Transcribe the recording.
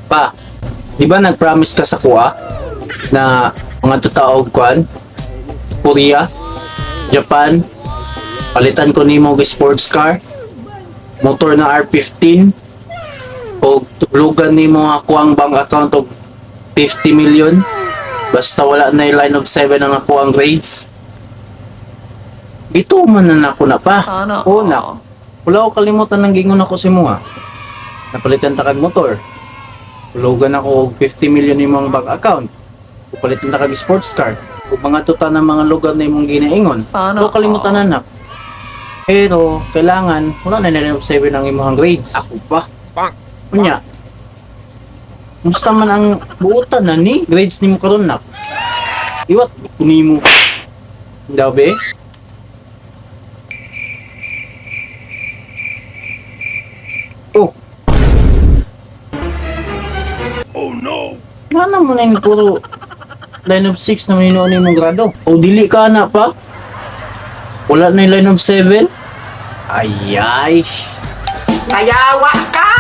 Pa, di ba nag-promise ka sa kuha na mga totoo kwan? Korea, Japan, palitan ko nimo og sports car, motor na R15, o tulugan nimo ako ang bank account og 50 million. Basta wala na yung line of 7 ang ako ang grades. Gito man na nako na pa. Sana Oo na. all. Wala ko kalimutan ng gingon ako si Mua. Napalitan ta kag motor. Tulugan ako og 50 million imong bank account. Palitan ta kag sports car. Ug mga tuta ng mga lugar na imong ginaingon. Sana Wala kalimutan all. na anak. Pero kailangan wala na line of 7 ang imong grades. Ako pa. Unya. Musta man ang buotan na ni grades nimo karon nak. Iwat nimo. Daw be? Oh. Oh no! Ngano mo na yung puro line of 6 na may noon imong grado? O dili ka na pa? Wala na yung line of 7? Ay ay. Kayawa ka!